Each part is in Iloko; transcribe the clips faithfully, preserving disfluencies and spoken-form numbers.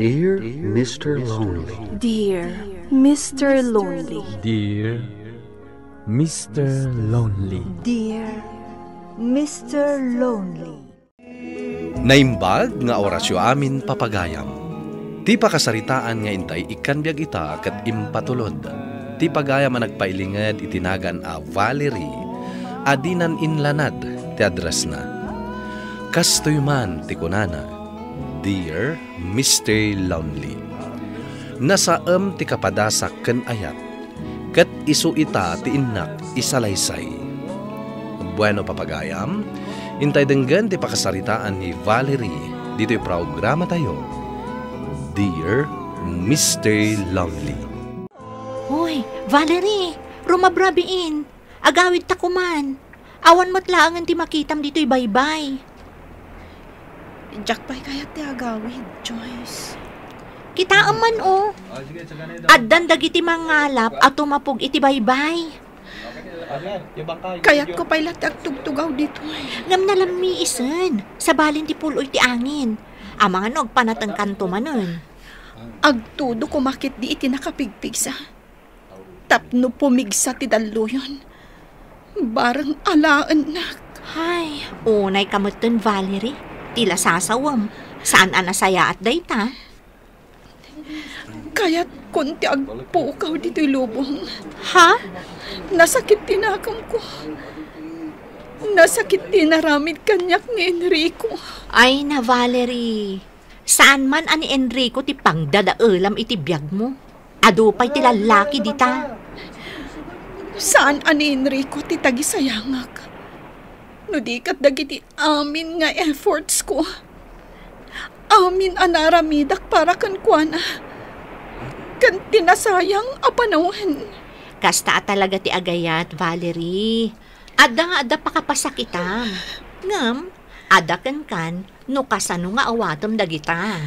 Dear Mister Lonely. Dear Mister Lonely. Dear Mister Lonely. Dear Mister Lonely. Naimbag nga orasyo amin, papagayam. Ti pakasaritaan nga intay ikkan biag ita ket impatulod. Ti pagayam a nagpailinged iti nagan a Valerie, a dinan inlanad ti addressna. Kastoy man ti kunana, "Dear Mister Lonely, nasaem ti kapadasak ken ayat, ket isu ita ti innak isalaysay." Bueno, papagayam, intay denggen ti pakasaritaan ni Valerie ditoy programatayo, Dear Mister Lonely. Hoy, Valerie! Rumabrabiin! Agawidta koman. Awan met laengen ti makitam ditoy baybay. Diak pay kayat ti agawid, Joyce. Kitaem man, o. Addan dagiti mangalap a tumapog iti baybay. Kayatko pay la ti agtugtugaw ditoy. Ngem nalammiisen, sabalin ti pul-oy ti angin. Amangan no agpanatengkanto manen. Agtudo koma ketdi iti nakapigpigsa. Tapno pumigsa ti dalluyon, bareng alaennak. Ay, unay ka metten, Valerie. Ti la sasawem, saan a nasayaat dayta? Kayatkon ti agpukaw ditoy lubong. Ha? Nasakit ti nakemko. Nasakit ti naramid kaniak ni Enrico. Ay na, Valerie. Saan man a ni Enrico ti pangdadaelam iti biagmo. Adu pay ti lallaki dita. Saan a ni Enrico ti tagisayangak. No di ket dagiti amin nga efforts ko, amin a naramidak para kenkuana, ken ti nasayang a panawen. Kasta a talaga ti agayat, Valerie. Adda nga adda pakapasakitam. Ngem, adda kenkan no kasano nga awatem dagita.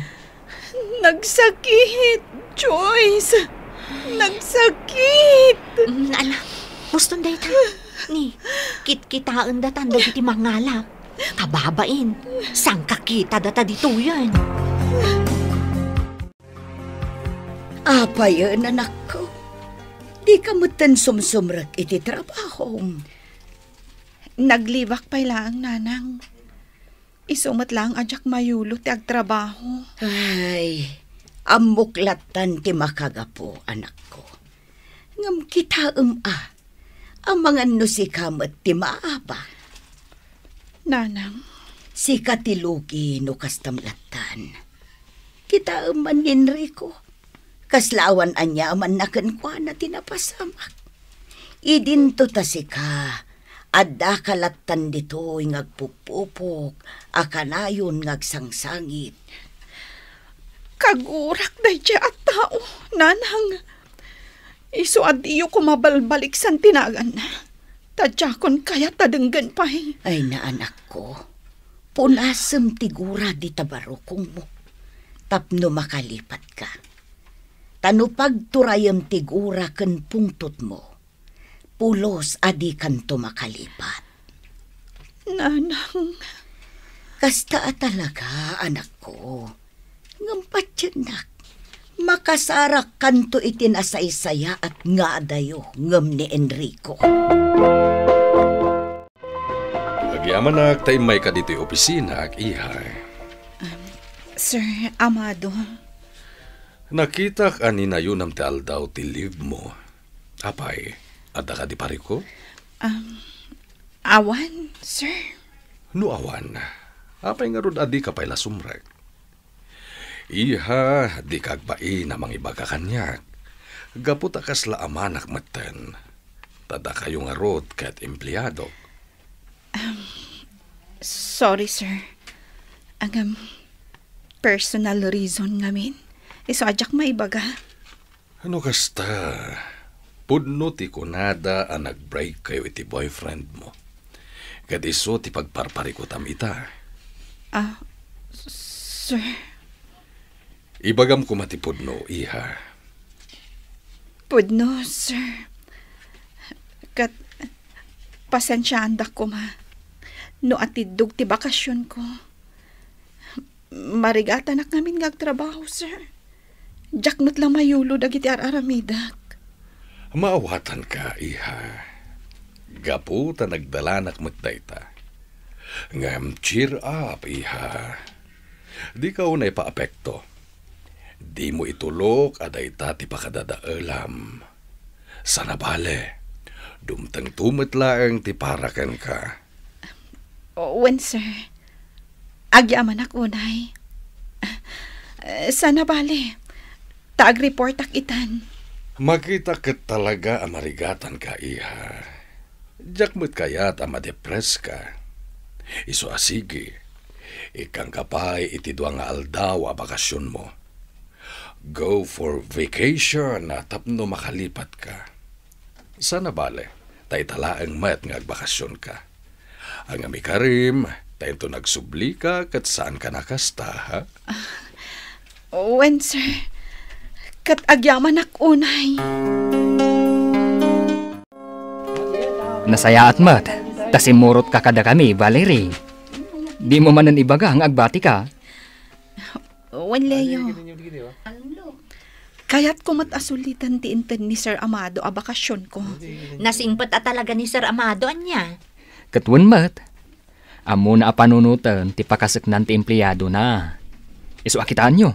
Nagsakit, Joyce. Nagsakit. Mm, ala, huston dayta. Ni, kitkitaendatan dagiti mangalap. Kababain, sangkakita data ditoyen. Apayen, anakko? Dika metten sumsumrek iti trabahom. Naglibak pay laeng, nanang. Isu met laeng a diak mayulo ti agtrabaho. Ay, ammok lattan ti makagapu, anakko. Ngem kitaem a, amangan no sika met ti maaba. Nanang. Sika ti lugi no kastam lattan. Kitaem man ni Enrico. Kasla awan aniamanna kenkuana ti napasamak. Idinto ta sika, addaka lattan ditoy nga agpupupok a kanayon nga agsangsangit. Kagurak daydiay a tao, nanang. Isu a diyo koma balbaliksan ti naganna. Ta diakon kayat a denggen pay. Ay, anakko, punasem ti gura dita barukongmo tapno makalipatka. Ta no pagturayem ti gura ken pungtotmo, pulos a dikanto makalipat. Nanang. Kasta a talaga, anakko. Ngem patiennak, makasarakkanto iti nasaysayaat nga adayo ngem ni Enrico. Agyamanak ta immayka ditoy opisina, iha. Um, Sir Amado. Nakitak a ninayonam ti aldaw ti leave mo. Apay, adda kadi pariko? Um, awan, sir. No awan, apay ngarud a dika pay la sumrek? Iha, dika agbain a mangibaga kaniak. Gapu ta kasla amanak metten. Ta dakayo ngarud ket empleadok. Um, sorry, sir. Ngem personal reason ngamin. Isu a diak maibaga. No kasta, pudno ti kunada a nag-break kayo iti boyfriend mo. Ket isu ti pagparparikutam ita. Ah, sir. Ibagam koma ti pudno, iha. Pudno, sir. Ket pasensiaandak koma no atiddog ti bakasionko. Marigatanak ngamin nga agtrabaho, sir. Diak met la mayulo dagiti ar-aramidek. Maawatanka, iha. Gapu ta nagdalanak met dayta. Ngem cheer up, iha. Dika unay paapekto. Dimo itulok a dayta ti pakadadaelam. Sana bale, dumtengto met laeng ti para kenka. Wen, sir. Agyamanak unay. Sana bale, ta agreportak itan. Makita ket talaga a marigatanka, iha. Diak met kayat a madepreska. Isu a sige, ikkangka pay iti dua nga aldaw a bakasionmo. Go for vacation a tapno makalipatka. Sana bale, ta ita laeng met nga agbakasionka. Ngem ikarim, ta inton agsublika ket saanka a kasta, ha? Wen, sir. Ket agyamanak unay. Nasayaat met, ta simmurotka kadakami, Valerie. Dimo manen ibaga nga agbatika. Wen, Leo. Kayatko met a suliten ti inted ni Sir Amado a bakasionko. Nasingpet a talaga ni Sir Amado, ania? Ket wen met, ammona a panunoten ti pakaseknan ti empleadona. Isu a kitaenyo,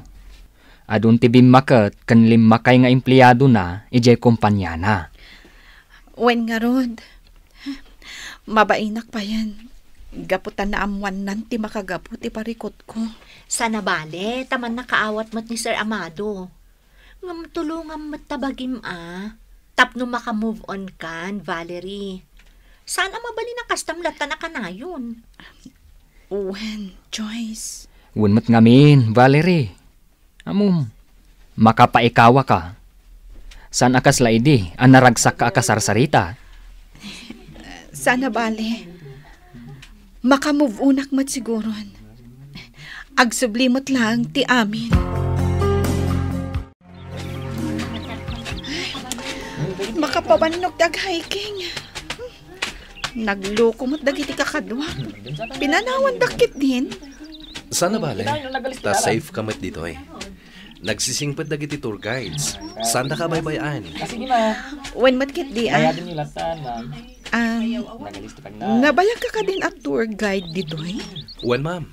adun ti bimmaket ken limmakay nga empleadona idiay kompaniana. Wen ngarud, mabainak payen, gapu ta naammoannan ti makagapu ti parikutko. Sana bale, ta mannakaawat met ni Sir Amado. Ngem tulongam met ta bagim a, tapno maka-move on kan, Valerie. Saan a mabalin a kastam lattan a kanayon? Wen, Joyce. Wen met ngamin, Valerie. Ammom, makapaikawaka. Saan a kasla idi a naragsakka a kasarsarita? Sana bale. Maka-move onak met siguron. Agsubli met laeng ti amin. Makapabannog ti ag-hiking. Nagloko met dagiti kakaduak. Pinanawandak ketdin. Sana bale, ta safe ka met ditoy. Nagsisingpet dagiti tour guides. Saandaka a baybay-an. Ah, sige, ma'am. Wen met ketdi, a. Bayadin ni lattan, ma'am. Um, nabayagka kadin a tour guide ditoy? Wen, ma'am.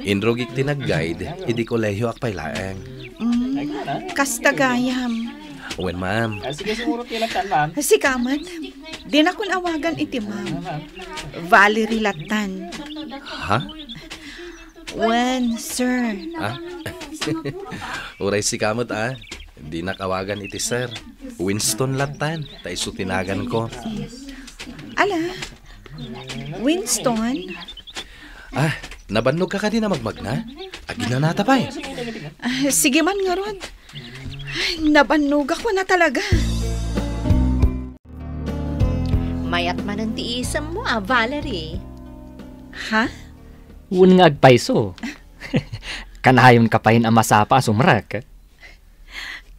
Inrugik ti nag-guide idi kolehiyoak pay laeng. Mm, kasta gayam. Wen, ma'am. Ah, sige, sumurot kayo lattan, ma'am. Sika met. Dinakon awagan iti ma'am. Valerie lattan. Ha? Wen, sir. Ah? Uray sika met, a. Dinak awagan iti sir. Winston lattan, ta isu ti naganko. Ala, Winston? Ah, nabannogka kadin a magmagna? Aginanata pay. Ah, sige man ngarud. Ay, nabannogak a talaga. Mayat manen ti isemmo a, Valerie. Ha? Wen nga agpayso. Kanayonka payen a masapa a sumrek.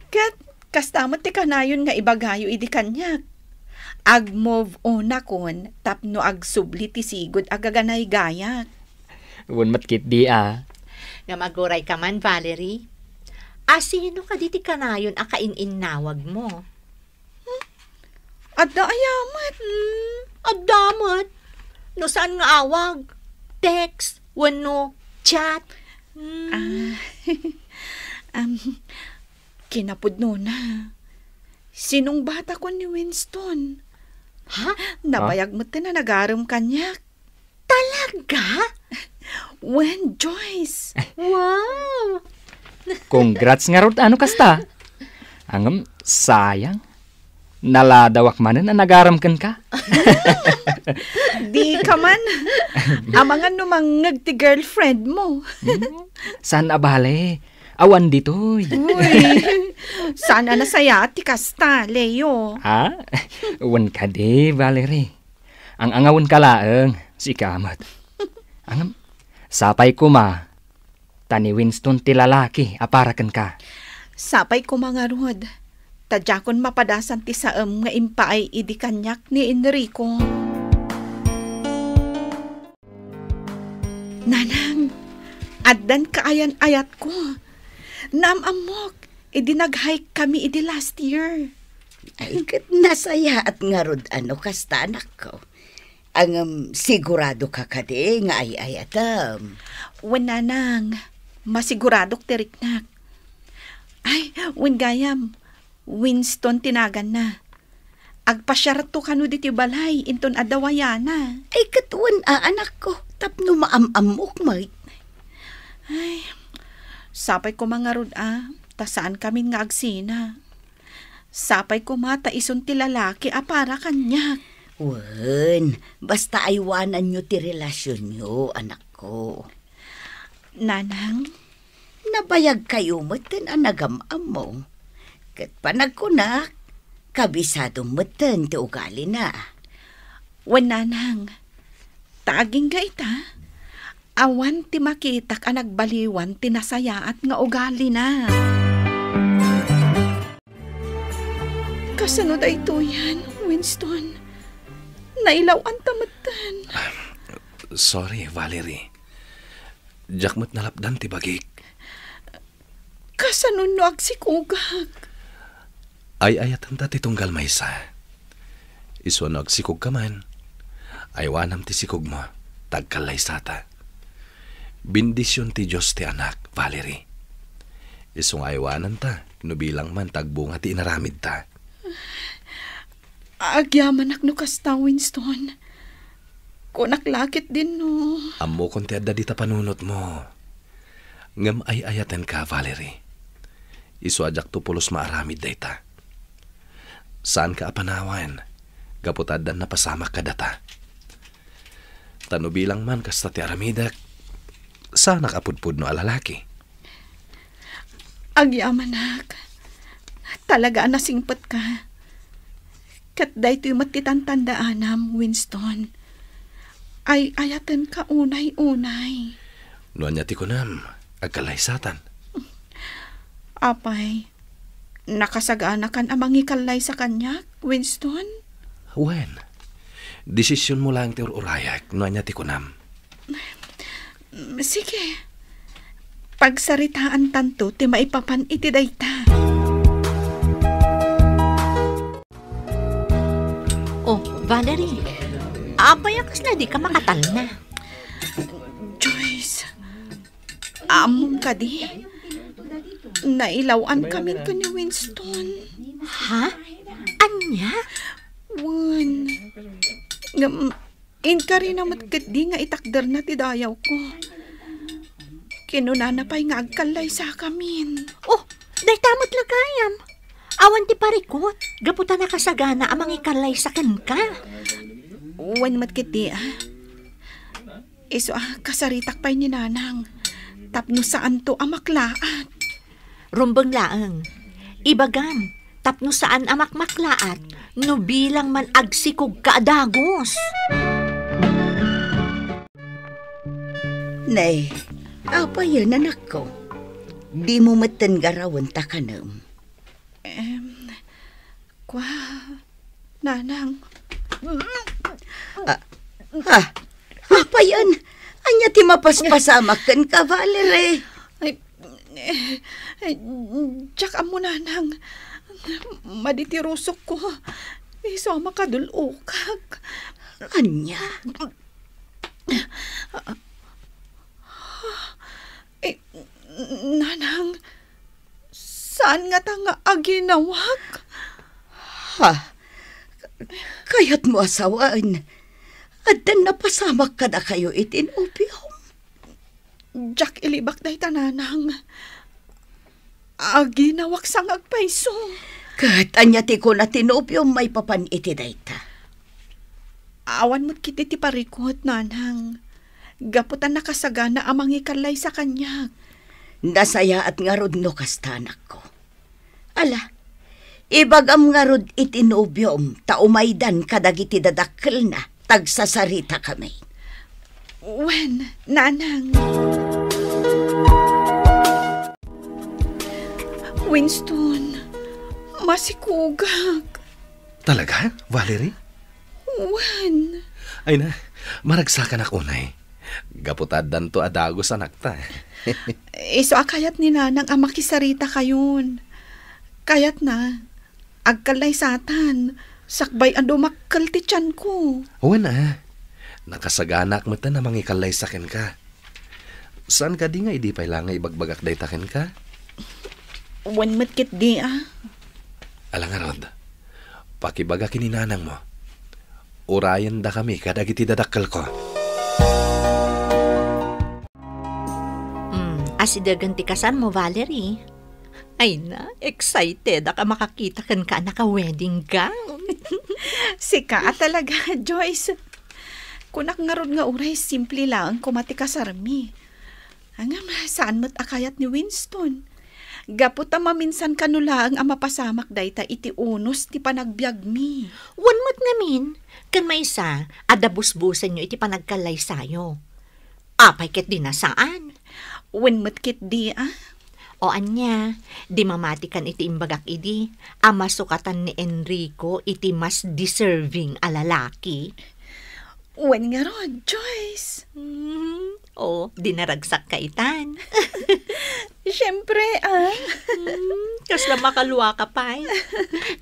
Ket kasta met ti kanayon nga ibagayo idi kaniak. Ag-move onakon tapno agsubli ti sigud a gaganaygayak. Wen met ketdi a. Ngem agurayka man, Valerie. A sino kadi ti kanayon a kain-innawagmo? Hmm? Adda aya met? Hmm, adda met. No saan nga awag, text, wenno chat. Hmm. Ah, um, kinapudnona. Sinungbatakon ni Winston. Ha? Nabayag met ti nanagarem kaniak. Talaga? Wen, Joyce. Wow! Congrats ngarud a no kasta. Ngem, sayang. Naladawak manen a nagarem kenka. Dika man. Amangan no mangngeg ti girlfriendmo. Hmm, saan a bale. Awan ditoy. Uy, saan a nasayaat ti kasta, Leo. Ha? Wen kadi, Valerie. Ang-angawenka laeng, sika met. Ngem, sapay koma, ta ni Winston ti lalaki a para kenka. Sapay koma ngarud, ta diakon mapadasan ti saem nga impaay idi kaniak ni Enrico. Nanang, Addan kaayan-ayatko. Naam-ammok, idi nag-hike kami idi last year. Ay, ket nasayaat ngarud a no kasta, anakko. Ngem sigurado ka kadi nga ay-ayatem? Wen, nanang, masiguradok ti riknak. Ay, wen gayam, Winston ti naganna. Agpasiarto kano ditoy balay inton adda wayana. Ay, ket wen a, anakko, tapno maam-ammok met. Ay, sapay koma ngarud a, ta saankamin nga agsina. Sapay koma ta isun ti lalaki a para kaniak. Wen, basta aywananyo ti relasionyo, anakko. Nanang? Nabayagkayo metten a nagam-ammo. Ket panagkunak, kabisado metten ti ugalina. Wen, nanang, ta agingga ita, awan ti makitak a nagbaliwan ti nasayaat nga ugalina. Kasano daytoyen, Winston? Nailaw-anta metten. Sorry, Valerie. Diak met nalapdan ti bagik. Kasano no agsikogak? Ay-ayatenta ti tunggal maysa. Isu no agsikogka man, aywanam ti sikogmo, ta agkallaysata. Bendision ti Dios ti anak, Valerie. Isu nga aywananta, no bilang man ta agbunga ti inaramidta. Agyamanak no kasta, Winston. Kunak la ketdin no. Ammokon ti adda dita panunotmo. Ngem ay-ayatenka, Valerie. Isu a diakto pulos maaramid dayta. Saanka a panawen, gapu ta addan napasamak kadata. Ta no bilang man kasta ti aramidek, saanak a pudpudno a lalaki. Agyamanak. Talaga a nasingpetka. Ket daytoy met ti tantandaanam, Winston. Ay-ayatenka unay-unay. No ania ti kunam, agkallaysatan. Apay, nakasaganakan a mangikallaysa kaniak, Winston? Wen, desisionmo laeng ti ur-urayak no ania ti kunam. Mm, sige. Pagsaritaantanto ti maipapan iti dayta. Oh, Valerie, apay a kasla dika makatalna? Joyce, ammom kadi? Nailaw-ankamin ken ni Winston. Ha? Ania? Wen. Ngem, inkarina met ketdi nga itakderna ti dayawko. Kinunana pay nga agkallaysakamin. Oh, dayta met la gayam. Awan ti parikut, gapu ta nakasagana a mangikallaysa kenka. Wen met ketdi, ah. Isu a kasaritak pay ni Nanang, tapno saanto a maklaat. Rumbeng laeng. Ibagam, tapno saan a makmaklaat, no bilang man agsikogka a dagus. Nay, apayen, anakko? Dimo metten garawen ta kanem. Em, kua, Nanang. Ah, ah, apayen? Ania ti mapaspasamak kenka, Valerie? Ay, eh, eh, diak ammo, Nanang. Madi ti rusokko. Isu a makadul-okak. Ania? Eh, Nanang, saan ngata nga aginawak? Ha? Kayatmo a sawen, addan napasamak kadakayo iti nobiom? Diak ilibak dayta, Nanang. Aginawak sa nga agpayso. Ket ania ti kuna ti nobiom maipapan iti dayta? Awan met ketdi ti parikut, Nanang. Gapu ta nakasagana a mangikallaysa kaniak. Nasayaat ngarud no kasta, anakko. Ala, ibagam ngarud iti nobiom ta umaydan kadagiti dadakkelna, ta agsasarita kami. Wen, Nanang. Winston, masikogak. Talaga, Valerie? Wen. Ay na, maragsakanak unay. Gapu ta addanto a dagus a nakta. Isu a kayat ni Nanang a makisarita kayon. Kayatna, agkallaysatan, sakbay a dumakkel ti tianko. Wen a, nakasaganak met a mangikallaysa kenka. Saan kadi nga idi pay la nga ibagbagak dayta kenka? Wen met ketdi a. Ala ngarud, pakibaga ken ni nanangmo. Urayendakami kadagiti dadakkelko. Hmm, asidegen ti kasarmo, Valerie. Ay na, excited a makakita kenka a naka-wedding gown. Sika a talaga, Joyce. Kunak ngarud nga uray simple laeng koma ti kasarmi. Ngem saan met a kayat ni Winston. Gapu ta maminsan kano laeng a mapasamak dayta iti unos ti panagbiagmi. Wen met ngamin, ken maysa, adda busbusenyo iti panagkallaysayo. Apay ketdi a saan? Wen met ketdi a. O ania, di mamatikan iti imbagak idi, a masukatan ni Enrico iti mas deserving a lalaki? Wen ngarud, Joyce. Hmm, o, di naragsak ka itan. Siyempre, a. Hmm, kasla makalua ka pay.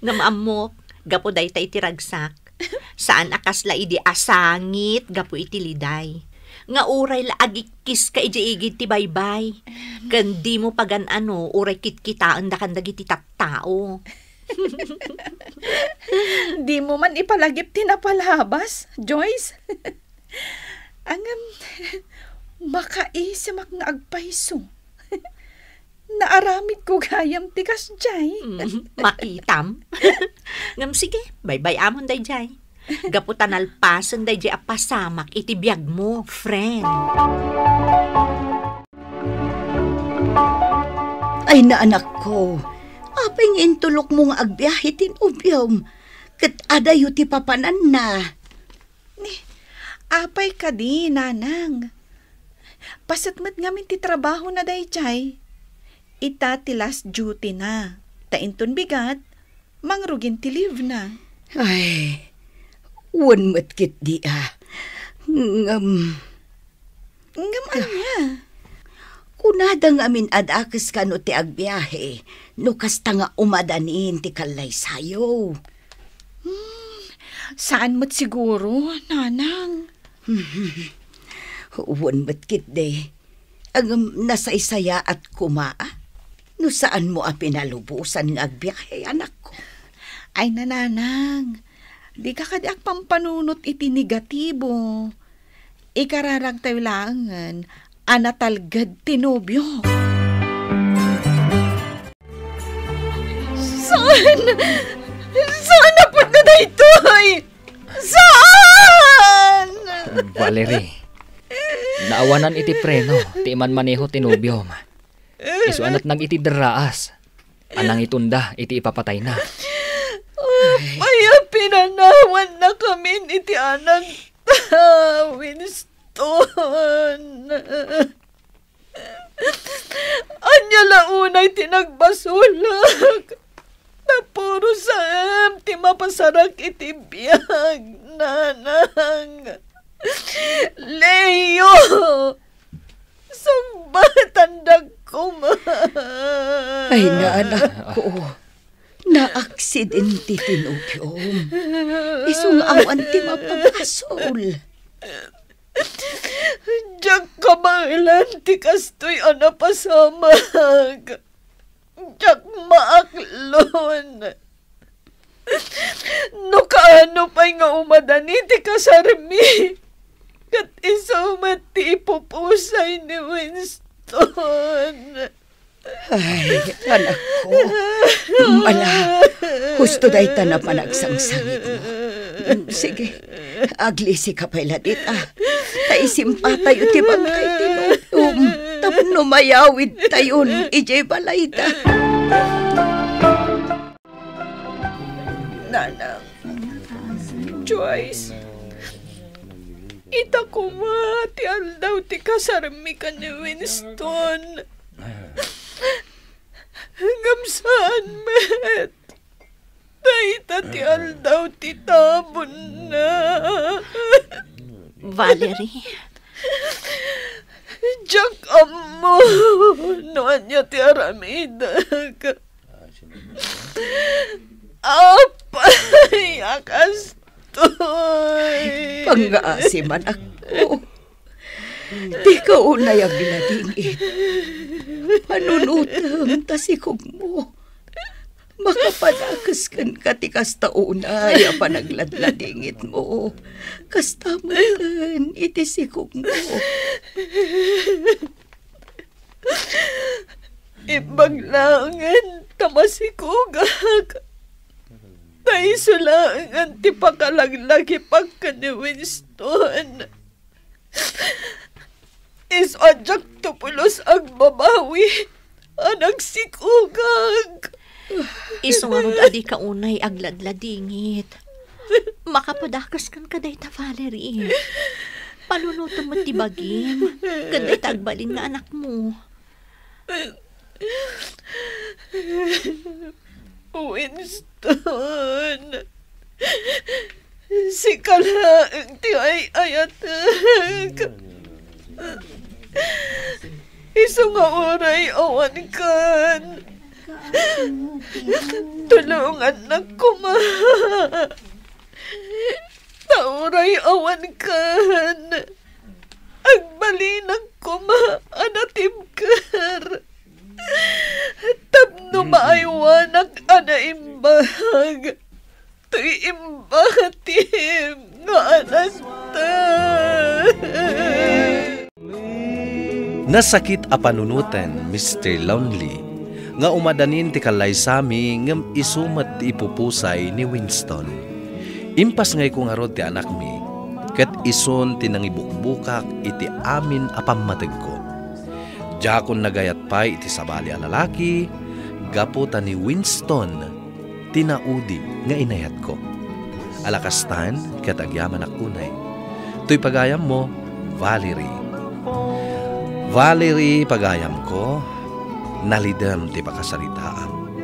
Ngem ammok, gapu dayta iti ragsak. Saan a kasla idi a sangit gapu iti liday. Nga uray la agikkiska idiay igid ti baybay. Ken dimo pagan-ano uray kitkitaendakan dagiti tattao. Dimo man ipalagip ti napalabas, Joyce. Ngem, makaisimak nga agpayso. Naaramidko gayam ti kasdiay. Mm, makitam. Ngem sige, baybay-amon daydiay. Gapu ta nalpasen daydiay a pasamak iti biagmo, friend. Ay, naanakko, apay nga intulokmo nga agbiahe ti nobiom? Ket adayo ti papananna. Ni, apay kadi, nanang? Paset met ngamin ti trabahona daydiay. Ita ti last duty na. Ta inton bigat, mangrugin ti leave na. Ay, wen met ketdi a. Ngem, ngem ania? Kunada ngamin a dakes kano ti agbiahe no kasta nga umadanin ti kallaysayo. Hmm, saan met siguro, nanang? Wen met ketdi. Ngem nasaysayaat koma a no saanmo a pinalubosan nga agbiahe, anakko. Ay, nanang, dika kadi agpampanunot iti negatibo. Ikararagtayo laengen a natalged ti nobio. Saan? Saan a pudno daytoy? Saan? Valerie, naawanan iti preno ti imanmaneho ti nobiom. Isu a natnag iti derraas a nangitunda iti ipapatayna. Apay a pinanawannakamin iti anakta, Winston? Ania la unay ti nagbasolak? Ta puro saem ti mapasarak iti biag, nanang. Leo! Sungbatandak koma. Ay, naanakko. Naaksidente ti nobiom. Isu nga awan ti mapabasol. Diak kabaelan ti kastoy a napasamak. Diak maaklon. No kaano pay nga umadani ti kasarmi, ket isu met ti ipupusay ni Winston. Ay, anakko. Ala, husto dayta a panagsangsangitmo. Sige, aglisika pay la dita. Ta isimpatayo ti bangkay ti nobiom tapno mayawidtayon idiay balayda. Nanang, Joyce, ita koma ti aldaw ti kasarmi ken ni Winston. Ngem saan met. Dayta ti aldaw ti tabonna. Valerie, Diak ammo no ania ti aramidek. Apay a kastoy? Pangngaasim, anakko. Dika unay agladingit. Panunotem ta sikogmo. Makapadakes kenka ti kasta unay a panagladladingitmo. Kasta met ken iti sikogmo. Imbag laengen ta masikogak, ta isu laengen ti pakalaglagipak ken ni Winston. Isu a diakto pulos agbabawi a nagsikogak. Isu ngarud a dika unay agladladingit. Makapadakes kenka dayta, Valerie. Panunotem met ti bagim ken dayta agbalin nga anakmo. Winston, sika laeng ti ay-ayatek. Isu nga uray awankan, tulongannak koma. Ta uray awankan, agbalinak koma a natibker tapno maaywanak a naimbag toy imbatim nga anakta. Nasakit a panunoten, Mister Lonely, nga umadanin ti kallaysami ngem isu met ti ipupusay ni Winston. Impasngayko ngarud ti anakmi, ket isun ti nangibukbukak iti amin a pammategko. Diakon nagayat pay iti sabali a lalaki gapu ta ni Winston ti naudi nga inayatko. Ala kastan, ket agyamanak unay. Toy pagayammo, Valerie. Valerie, pagayamko, nalidem ti pakasaritaam.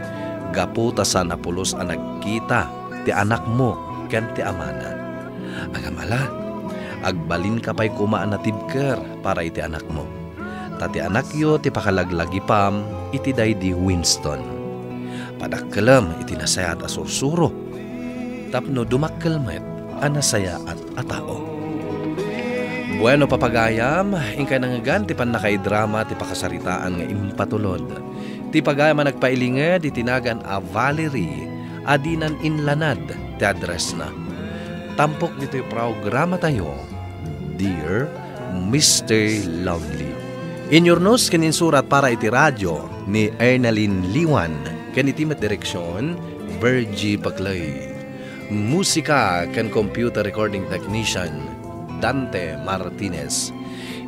Gapu ta saan a pulos a nagkita ti anakmo ken ti amana. Ngem ala, agbalinka pay koma a natibker para iti anakmo. Ta ti anakyo ti pakalaglagipam iti daydi Winston. Padakkelem iti nasayaat a sursuro tapno dumakkel met a nasayaat a tao. Bueno, papagayam, inkay nangngegan ti pannakaidrama ti pakasaritaan nga impatulod. Ti pagayam a nagpailinged iti nagan a Valerie a dinan inlanad ti addressna. Tampok ditoy programatayo, Dear Mister Lonely. Inyurnos ken insurat para iti radio ni Ernalyn Liwan ken iti met direksion, Virgie Paclay. Musika ken computer recording technician, Dante Martinez.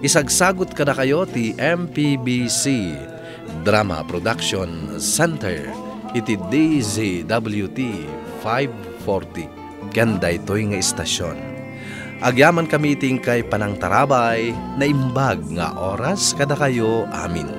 Isagsagut kadakayo ti M P B C Drama Production Center iti D Z W T five forty ken daytoy nga istasion. Agyamankami iti inkay panangtarabay, naimbag nga oras kadakayo amin.